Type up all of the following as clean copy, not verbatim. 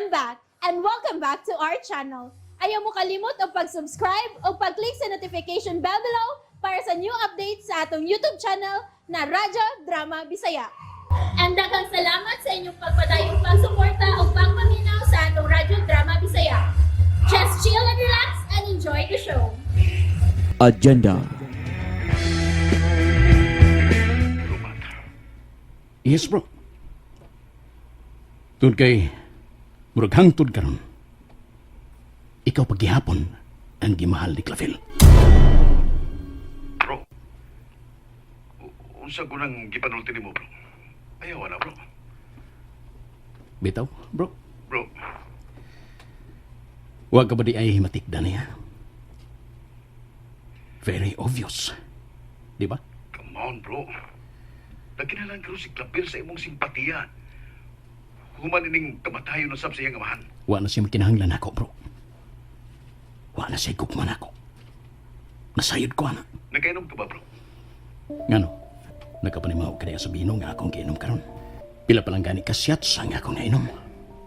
I'm back and welcome back to our channel. Ayaw mo kalimot og pag-subscribe o pag-click sa notification bell below para sa new updates sa atong YouTube channel na Radyo Drama Bisaya. And daghang salamat sa inyong pagpadayong pagsuporta o pagpaminaw sa atong Radyo Drama Bisaya. Just chill and relax and enjoy the show. Agenda. Yes, bro. Tun kay murag hangtod karon. Ikaw paghihapon ang gimahal ni Clavel. Bro, unsa ko nang gipanulti nimo, bro? Ayaw na, bro. Bitaw, bro. Bro, Huwag ka ba di ay matikda niya? Very obvious. Di ba? Come on, bro. Nagkinalan karon si Clavel sa imong simpatiya. Human ining kamatayon na sab sa iyang amahan. Wa na siya makinahanglan ako, bro. Wa na siya gugma nako. Nasayod ko, ana. Nagkainom ka ba, bro? Ngano? Nagkapanimaw ka niya sa bino nga akong giinom karon. Pila pa lang gani ka shots ang akong nainom.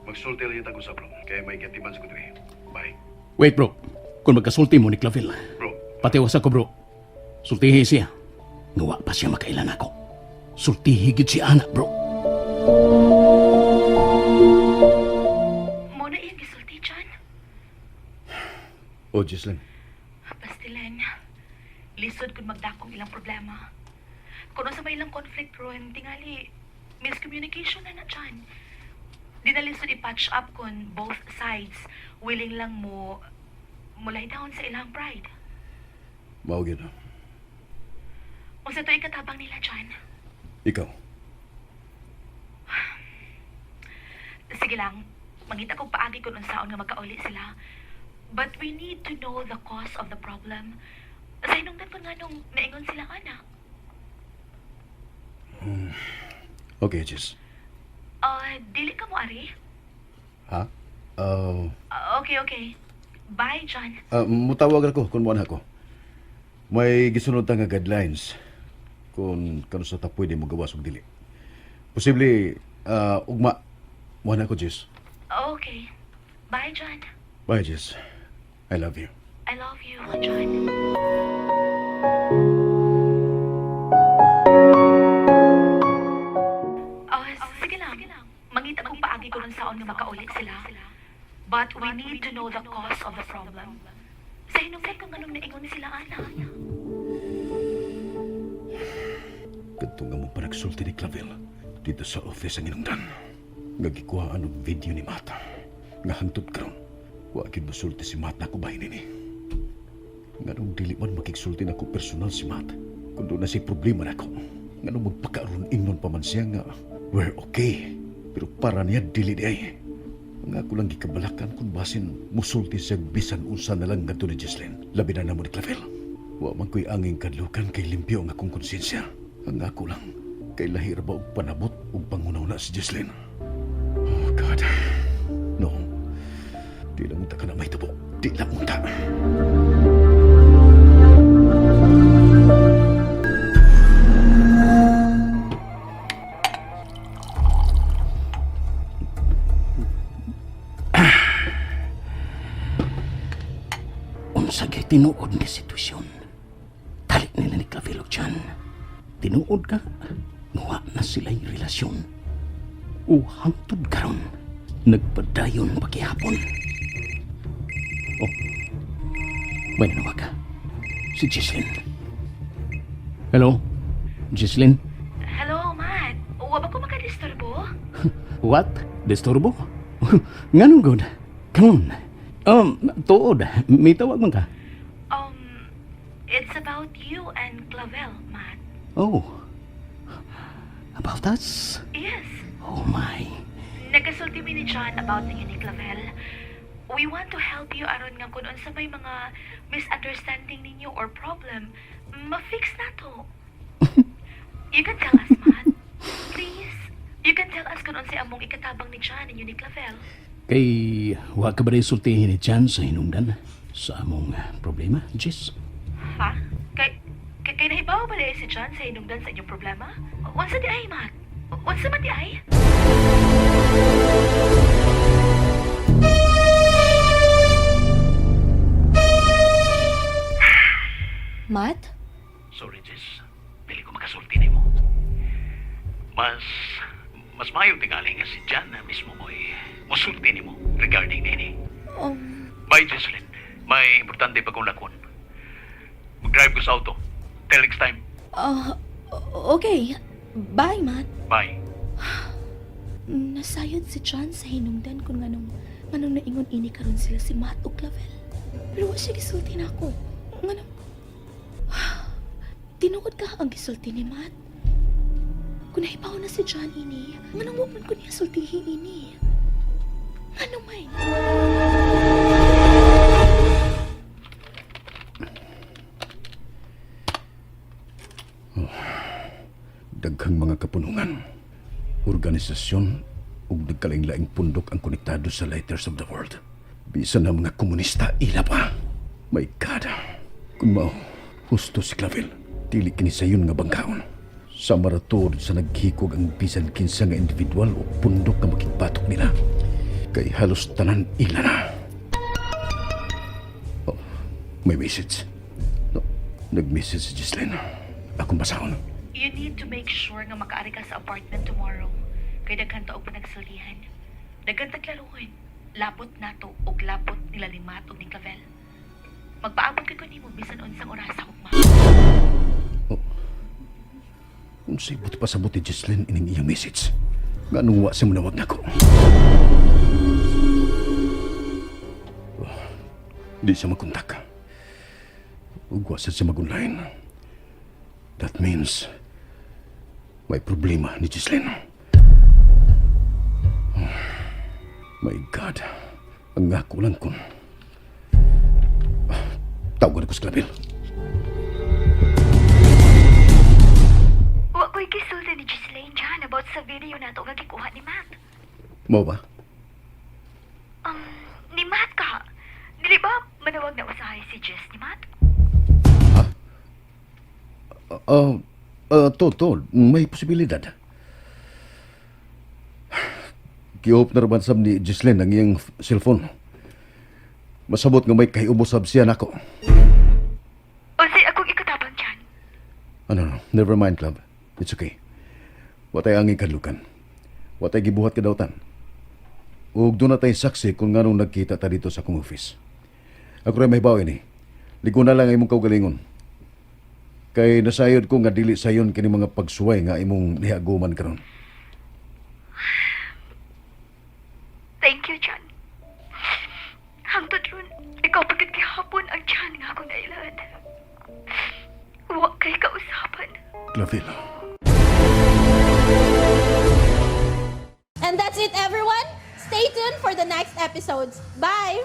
Magsulti lang yung sa bro. Kaya may gatiman sa kudri. Bye. Wait, bro. Kung magkasulti mo ni Clavel, Bro, patiwas ako, bro. Sultihi siya. Nga wa pa siya makailan ako. Sultihi gid si ana, bro. Mo na iyang gisulti, John. Oh, Jesslyn. Pastilan. Lisod kung magdakong ilang problema. Kung sa may ilang conflict ron, tingali, miscommunication na na, John. Di na lisod i-patch up kung both sides willing lang mo lay down sa ilang pride. Mao gyud. Unsa to ikatabang nila, John? Ikaw. Sige lang, mangita kog paagi kung unsaon nga magkauli sila. But we need to know the cause of the problem. Sa hinungdan ko nga nung naingon sila ana. Okay, Jess. Ah, dili ka mo ari? Ha? Ah, okay, okay. Bye, John. Mutawag ako kung mo ako. May gisunod ta nga guidelines kung kano sa ta pwede mo gawas og dili. Posible ugma mo na ako, Jess. Okay. Bye, John. Bye, Jess. I love you. I love you, John. Oh, sige lang. Mangita kong paagi ko nun saon nga makauli sila. But we need to know the cause of the problem. Sa hinungdan kung anong naingon sila, ana. Kadto nga mo pa nagsulti ni Clavel dito sa office ang inungdan. Nga gikuhaan og video ni Mata. Nga hangtod karon. Wa gyud mosulti si Matt nako bahin ini. Nganong dili man makigsulti nako personal si Matt. Kung doon na siya problema nako. Nganong magpakaroon ingnon pa man siya nga we're okay. Pero para niya dili di ay. Ang ako lang gikabalakan kung basin musulti siya bisan unsa na lang ngadto ni Jesslyn. Labi na namo ni Clavel. Wa man ko'y anging kadlukan kay limpyo ang akong konsensya. Ang ako lang kay lahi ra ba og panabot ug pangunaw na si Jesslyn. Oh God. No. Di lang unta ka na may tubo. Di lang unta. Unsa gyud tinuod nga sitwasyon? Tali nila ni Clavel og Chan. Tinuod ka, nguwa na sila'y relasyon. O hangtod karon, nagpadayon pagihapon. Oh, may nanawag ka. Si Jesslyn. Hello, Jesslyn? Hello, Matt. Wa ba ko makadisturbo? What? Disturbo? Nganong good? Come on. Tuod, may tawag man ka. It's about you and Clavel, Matt. Oh, about us? Yes. Oh my. Nagasulti mi ni John about ninyo ni Clavel. We want to help you aron nga kung unsa may mga misunderstanding ninyo or problem, ma-fix na to. You can tell us, Matt. Please. You can tell us kung unsay among ikatabang ni John ninyo ni Clavel. Kay wa ka ba rin sultihin ni Chan sa hinungdan sa among problema, Jess? Ha? Kay nahibaw ba diay si John sa hinungdan sa inyong problema? Unsa di ay, Matt? Unsa man di ay? Mas maayo tingali nga si John na mismo mo'y musulti nimo regarding nini. Bye, Jocelyn. May importante pa kong lakon. Mag-drive ko sa auto. Till next time. Ah, okay. Bye, Matt. Bye. Nasayod si John sa hinungdan kung nganong naingon ini karon sila si Matt ug Clavel. Pero wa siya gisulti nako. Nganong tinuod ka ang gisulti ni Matt. Kung nahibaw na si John ini, nganong wa man ko niya sultihi ini. Ngano man? Daghang mga kapunungan, organisasyon ug nagkalaing-laing pundok ang konektado sa Lighters of the World. Bisan ang mga komunista, ila pa. My God. Kung mao, husto si Clavel. Dili kini sayon nga bangkaon. Sa maratod sa naghikog ang bisan kinsa nga individual o pundok nga makigbatok nila. Kay halos tanan ila na. Oh, may message. No, nag-message si Ghislaine. Akong basahon. You need to make sure nga makaari ka sa apartment tomorrow. Kay daghan ta og panagsulihan. Daghan ta klaruhon. Labot nato og labot nila ni Matt ug ni Clavel. Magpaabot kay ko nimo bisan unsang oras sa ugma. Unsay buti pa sa buti Jocelyn ining iyang message. Nganong wa siya munawag nako. Oh, di siya magkontak. Ug wa siya mag-online. That means may problema ni Jocelyn. Oh, my God. Ang ako lang kung tawagan ko sa Clavel. Wa ko'y gisulti ni Ghislaine John about sa video nato nga gikuha ni Matt. Mao ba? Ni Matt ka. Dili ba manawag na usahay si Jess ni Matt? To, may posibilidad. Gihope na raman sab ni Ghislaine ang iyang cellphone. Masabot nga may kaiubosab siya nako. Unsay akong ikatabang John? Ano, no, never mind, club. It's okay. Watay ang ikadlukan. Watay gibuhat kadawtan. Ug doon na tayo saksi kung nganong nagkita ta dito sa akong office. Ako rin may ini. Ligo na lang ang imong kaugalingon. Kay nasayod ko nga dili sayon kini mga pagsuway nga imong nihaguman karon. Thank you, John. Hangtod ron, ikaw pagkat gihapon ang John nga akong nailad. Wa kay kausapan. Clavel. And that's it, everyone. Stay tuned for the next episodes. Bye!